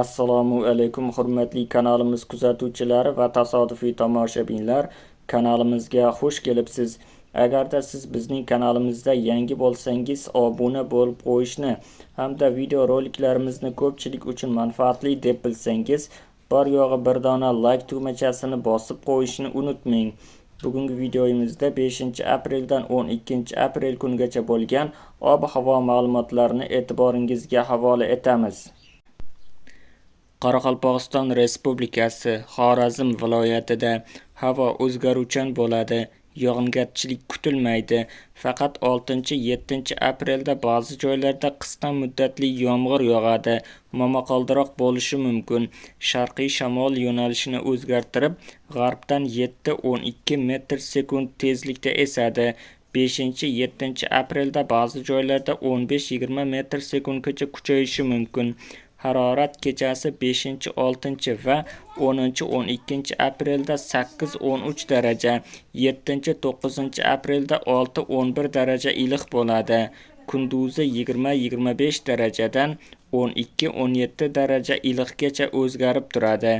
Assalomu alaykum hurmatli kanalimiz kuzatuvchilari va tasodifiy tomoshabinlar, kanalimizga xush kelibsiz. Agarda siz bizning kanalimizda yangi bo'lsangiz, obuna bo'lib qo'yishni hamda video roliklarimizni ko'pchilik uchun manfaatli deb bilsangiz, bor yo'g'i bir dona like tugmachasini bosib qo'yishni unutmang. Bugungi videomizda 5-apreldan 12-aprel kunigacha bo'lgan ob-havo ma'lumotlarini e'tiboringizga havola etamiz. Qoraqalpog'iston Respublikasi Xorazm viloyatida havo o'zgaruvchan bo'ladi. Yog'ingarchilik kutilmaydi. Faqat 6-7 aprelda ba'zi joylarda qisqa muddatli yomg'ir yog'adi. Momaqaldiroq bo'lishi mumkin. Sharqiy shamol yo'nalishini o'zgartirib, g'arbdan 7-12 metr sekund tezlikda esadi. 5-7 aprelda ba'zi joylarda 15-20 metr sekundgacha kuchayishi mumkin. Harorat kechasi 5-6 va 10-12 aprelda 8-13 daraja, 7-9 aprelda 6-11 daraja iliq bo'ladi. Kunduzi 20-25 darajadan 12-17 daraja iliqgacha o'zgarib turadi.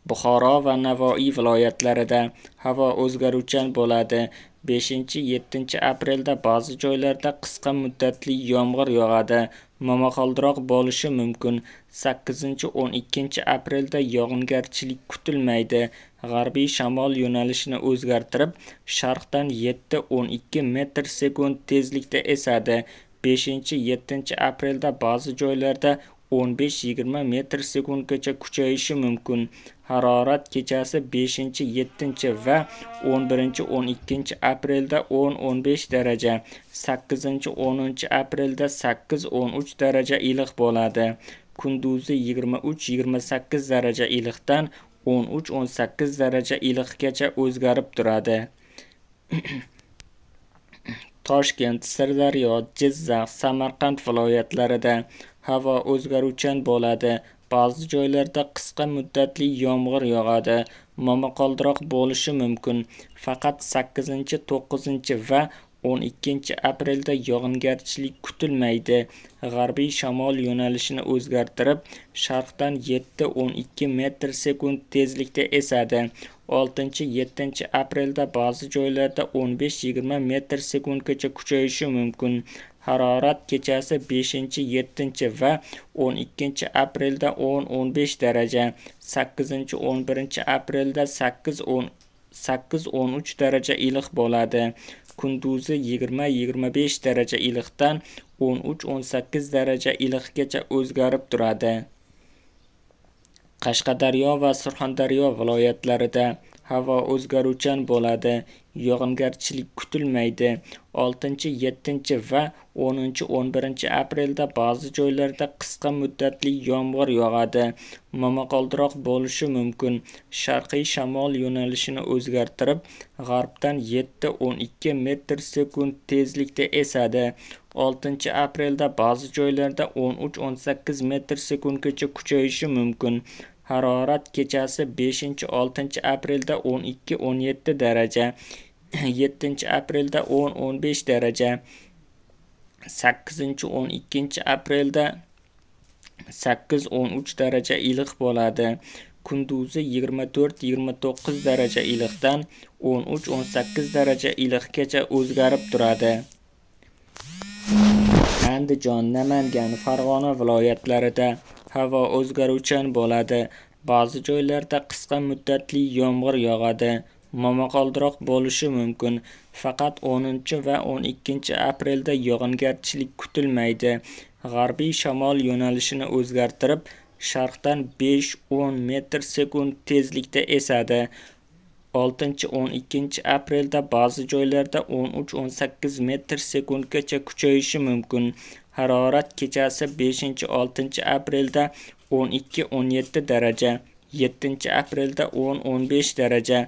Buxoro va Navoiy viloyatlarida havo o'zgaruvchan bo'ladi. 5-7 aprelda ba'zi joylarda qisqa muddatli yomg'ir yog'adi. Momaqaldiroq bo'lishi mumkin. 8-12 aprelda yog'ingarchilik kutilmaydi. G'arbiy shamol yo'nalishini o'zgartirib, sharqdan 7-12 metr sekund tezlikda esadi. 5-7 aprelda ba'zi joylarda 15-20 metr sekundgacha kuchayishi mumkin. Harorat kechasi 5-7 va 11-12 aprelda 10-15 daraja, 8-10 aprelda 8-13 daraja iliq bo'ladi. Kunduzi 23-28 daraja iliqdan 13-18 daraja iliqgacha o'zgarib turadi. Toshkent, Sirdaryo, Jizzax, Samarqand viloyatlarida havo o'zgaruvchan bo'ladi. Ba'zi joylarda qisqa muddatli yomg'ir yog'adi. Momaqaldiroq bo'lishi mumkin. Faqat 8-9 va 12 aprelda yog'ingarchilik kutilmaydi. G'arbiy shamol yo'nalishini o'zgartirib, sharqdan 7-12 metr sekund tezlikda esadi. 6-7 aprelda ba'zi joylarda 15-20 metr sekundgacha kuchayishi mumkin. Harorat kechasi 5-7 va 12 aprelda 10-15 daraja, 8-11 aprelda 8-13 daraja iliq bo'ladi. Kunduzi 20-25 daraja iliqdan 13-18 daraja iliqgacha o'zgarib turadi. Qashqadaryo va Surxondaryo viloyatlarida havo o'zgaruvchan bo'ladi. Yog'ingarchilik kutilmaydi. 6-7 va 10-11 aprelda ba'zi joylarda qisqa muddatli yomg'ir yog'adi. Momaqaldiroq bo'lishi mumkin. Sharqiy shamol yo'nalishini o'zgartirib, g'arbdan 7-12 metr sekund tezlikda esadi. 6 aprelda ba'zi joylarda 13-18 metr sekundgacha kuchayishi mumkin. Harorat kechasi 5-6 aprelda 12-17 daraja, 7 aprelda 10-15 daraja, 8-12 aprelda 8-13 daraja iliq bo'ladi. Kunduzi 24-29 daraja iliqdan 13-18 daraja iliqgacha o'zgarib turadi. Andijon, Namangan, Farg'ona viloyatlarida havo o'zgaruvchan bo'ladi. Ba'zi joylarda qisqa muddatli yomg'ir yog'adi. Momaqaldiroq bo'lishi mumkin. Faqat 10 va 12 aprelda yog'ingarchilik kutilmaydi. G'arbiy shamol yo'nalishini o'zgartirib, sharqdan 5-10 metr sekund tezlikda esadi. 6-12 aprelda ba'zi joylarda 13-18 metr sekundgacha kuchayishi mumkin. Harorat kechasi 5-6 aprelda 12-17 daraja, 7 aprelda 10-15 daraja,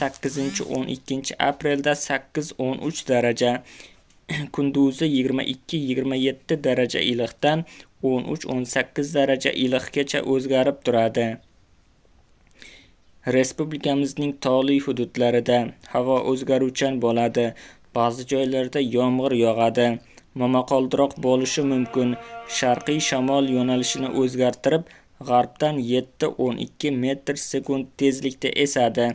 8-12 aprelda 8-13 daraja, kunduzi 22-27 daraja iliqdan 13-18 daraja iliqgacha o'zgarib turadi. Respublikamizning tog'li hududlarida havo o'zgaruvchan bo'ladi. Ba'zi joylarda yomg'ir yog'adi. Momaqaldiroq bo'lishi mumkin. Sharqiy shamol yo'nalishini o'zgartirib, g'arbdan 7-12 metr sekund tezlikda esadi.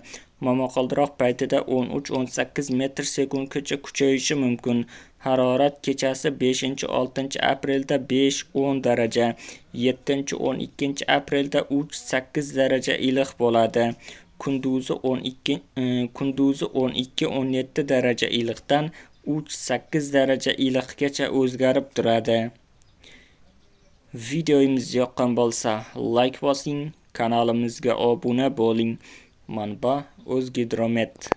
Momaqaldiroq paytida 13-18 metr sekundgacha kuchayishi mumkin. Harorat kechasi 5-6 aprelda 5-10 daraja, 7-12 aprelda 3-8 daraja iliq bo'ladi. Kunduzi 12-17 daraja iliqdan 3-8 daraja iliqgacha o'zgarib turadi. Videomiz yoqqan bo'lsa, like bosing, kanalimizga obuna bo'ling. Manba: O'zgidromet.